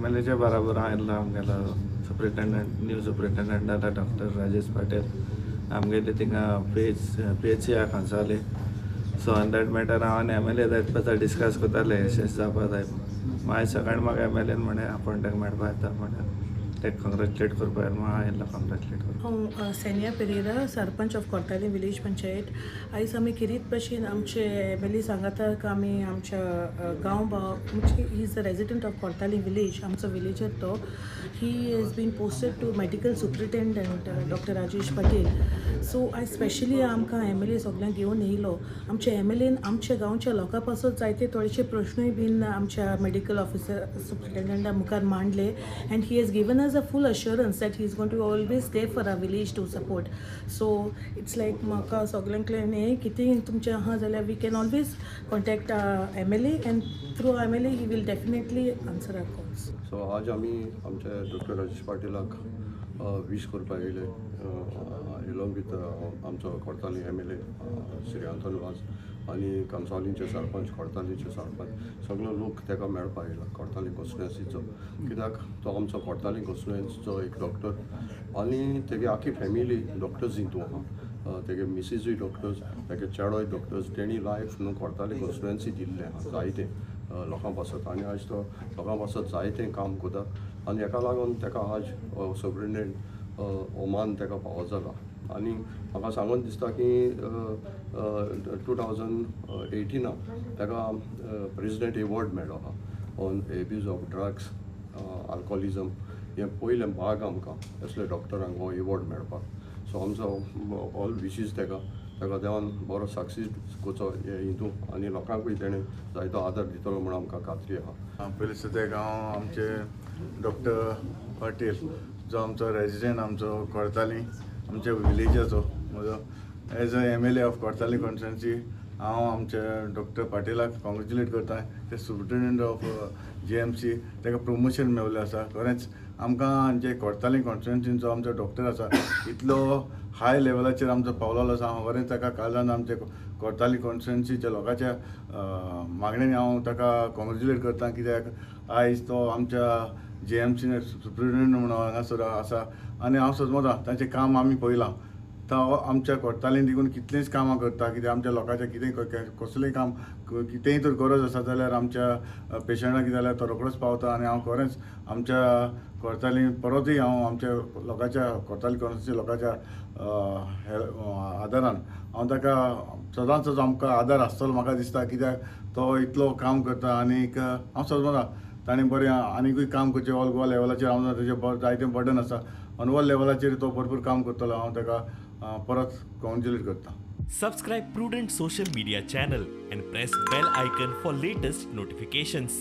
एमएलएच्या बराबर हांव येयल्लो. आमगेलो सुप्रिटेंडंट, न्यू सुप्रिटेंडंट जाला डॉक्टर राजेश पाटील. आमगेले थिंगा पीएचसी आहा कांसावले. सो ऑन that matter हांव आनी एमएलए जायत पळय डिस्कस करताले अशें जावपा जाय. मागीर सकाळीं म्हाका एमएलएन म्हणलें आपूण ताका मेळपा येता म्हणल्यार ते कंग्रेच्युलेट करपा येयलो. हांव येयलो कंग्रेच्युलेट करपाक. हांव सेनिया पेरेरा, सरपंच ऑफ कोर्ताली विलेज पंचायत. आयज आमी खेरीत भशेन आमचे एमएलए सांगाताक आमी आमच्या गांव म्हणजे he is the resident of Cortalim village, आमचो विलेजर तो. He has been posted to medical superintendent, Doctor Rajesh Patil. So आयज स्पेशली आमकां एमएलए सगल्यांक घेवन येयलो. आमच्या एमएलएन आमच्या गांवच्या लोकां पासत जायते थोडेशे प्रश्नूय बीन आमच्या मेडिकल ऑफिसर सुप्रिटेंडंटा मुखार मांडले and he has given us a full assurance that he is going to always there for our village to support. So it's like म्हाका सगल्यांकल्यान हें कितेंय तुमचें आहा जाल्यार we can always contact MLA and through MLA he will definitely answer our calls. So आज आमी आमच्या doctor Rajesh पाटीलाक wish करपाक येयले एलॉंग विथ आमचो कोर्ताली एमएलए श्री आंतोन वाज आनी कांसावलीचे सरपंच, कोर्तालीचे सरपंच, सगलो लोक ताका मेळपाक येयला कोर्ताली कॉन्स्टिट्युएन्सीचो, कित्याक तो आमचो कोर्ताली कॉन्स्टिट्युएन्सीचो एक डॉक्टर आनी तेगे आख्खी फॅमिली डॉक्टर्स हितू आहा. तेगे मिसीजूय डॉक्टर्स, तेगे चेडोय डॉक्टर्स. तेणी लायफ न्हू कोर्ताली कॉन्स्टिट्युएन्सी दिल्लें आहा जायतें लोकां पासत आनी आयज तो लोकां पासत जायतें काम करता आनी हेका लागून ताका आज सुप्रिटेंडंट ओमान ताका फावो जाला. आनी म्हाका सांगून दिसता की 2018 ताका प्रेजिडेंट एवॉर्ड मेळ्ळो आहा on abuse of drugs, alcoholism. हें पयलें भाग आमकां असले डॉक्टरांक हो एवॉर्ड मेळपाक. सो आमचो ऑल विशीस ताका, ताका देवान बरो सक्सीस करचो हे हितू आनी लोकांकूय तेणें जायतो आदार दितलो म्हूण आमकां खात्री आहा. पयलीं सद्याक हांव आमचे डॉक्टर पाटील जो आमचो रेजिडेंट आमचो कोर्ताली आमच्या विलेजाचो, म्हजो as a MLA of Cortalim constituency हांव आमच्या डॉक्टर पाटीलाक कॉंग्रेच्युलेट करता. ते सुप्रिटेंडंट ऑफ जीएमसी ताका प्रमोशन मेवलें आसा. खरेंच आमकां जे कोर्ताली कॉन्स्टिट्युएन्सीचो आमचो डॉक्टर आसा, इतलो हाय लेवलाचेर आमचो पावलेलो आसा. हांव खरेंच ताका काळजान आमच्या कोर्ताली कॉन्स्टिट्युएन्सीच्या लोकांच्या मागण्यांनी हांव ताका कॉंग्रेच्युलेट करता, कित्याक आयज तो आमच्या जीएमसीन सुप्रिटेंडंट म्हणून हांगासर आसा आनी हांव समजता तांचें काम आमी पळयलां. तो आमच्या कोर्तालीन देखून कितलींच कामां करता, कित्याक आमच्या लोकांचें कितेंय कसलेंय काम, कितेंय तर गरज आसा जाल्यार आमच्या पेशंटाक कितें जाल्यार तो रोखडोच पावता. आनी हांव खरेंच आमच्या कोर्ताली परतूय हांव आमच्या लोकांच्या कोर्ताली कॉन्स्टिट्युएन्सी लोकांच्या आदारान हांव ताका सदांच आमकां आदार आसतलो म्हाका दिसता, कित्याक तो इतलो काम करता. आनीक हांव समजता ताणें बरें आनीकूय काम करचें ऑल गोवा लेवलाचेर. हांव ताजें जायतें बर्डन आसा, ऑल लेवलाचेर तो भरपूर काम करतलो. हांव ताका परत कॉंग्रेच्युलेट करता. Subscribe Prudent social media channel and press bell icon for latest notifications.